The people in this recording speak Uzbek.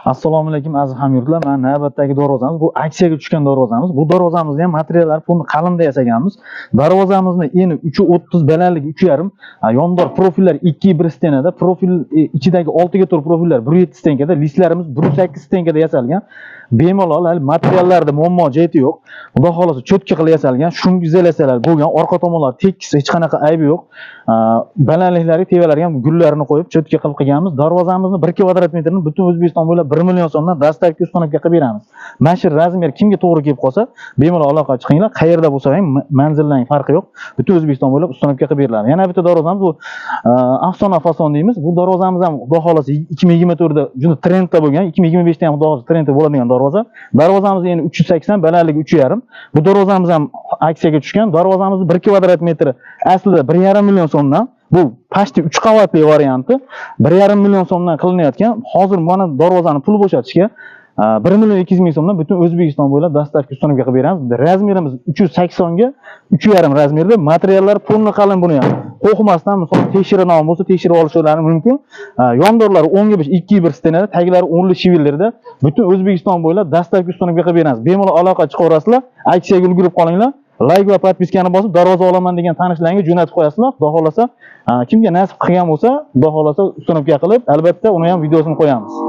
Assalomu alaykum, aziz hamyurtlar. Mana navbatdagi darvozamiz. Bu aksiyaga tushgan darvozamiz. Bu darvozamizni ham materiallari pulni qalinda yasaganmiz. Darvozamizni eni 3.30, balandligi 3.5, yondor profillar 2.1 стена da, profil ichidagi 6 ga 4 profillar 1.7 стенка da, listlarimiz 1.8 стенка da yasalgan. Bemalol hali materiallarda muammo jihati yo'q. Xudo xolasa чётко qilib yasalgan, шум izolyatsiyalar bo'lgan, orqa tomonlari tekis, hech qanaqa aybi yo'q. Balandliklari, tevalariga ham gullarini qo'yib, чётко qilib qilganmiz. Darvozamizni 1 kvadrat metrni butun O'zbekiston bo'ylab 1 million so'mdan доставка, установка qilib beramiz. Mana shu размер kimga to'g'ri kelib qolsa, bemalol aloqa chiqinglar. Qayerda bo'lsa ham, manzildan farqi yo'q. Butun O'zbekiston bo'ylab установка qilib beriladi. Yana bitta darvozamiz bu afsona fason deymiz. Bu darvozamiz ham xudo xolasa 2024 da juda trendda bo'lgan, 2025 da ham xudo xolasa trendda bo'ladigan darvoza. Darvozamiz endi 380, balandligi 3.5. Bu darvozamiz ham aksiyaga tushgan. Darvozamiz 1 kvadrat metri aslida 1.5 million so'mdan. Bu почти 3 qavatli varianti 1.5 million so'mdan qilinayotgan. Hozir mana darvozani pul bo'shatishga 1 million 200 ming so'mdan butun O'zbekiston bo'ylab доставка, установка qilib beramiz. Размер imiz 380 ga 3.5 размер da, materiallar полный qalin buni ham. Qo'rqmasdan, misol, tekshiradigan bo'lsa, tekshirib olishlari mumkin. Yondorlari 10 ga 5, 2 1 стена da, taglari 10 li швеллер da butun O'zbekiston bo'ylab доставка, установка qilib beramiz. Bemalol aloqa chiqaverasizlar. Aksiyaga ulgurib qolinglar. Layk va подписка ni bosib, darvoza olaman degan tanishlaringga jo'natib qo'yasizlar. Xudo xolasa, kimga nasib qilgan bo'lsa, xudo xolasa установка qilib, albatta uni ham videosini qo'yamiz.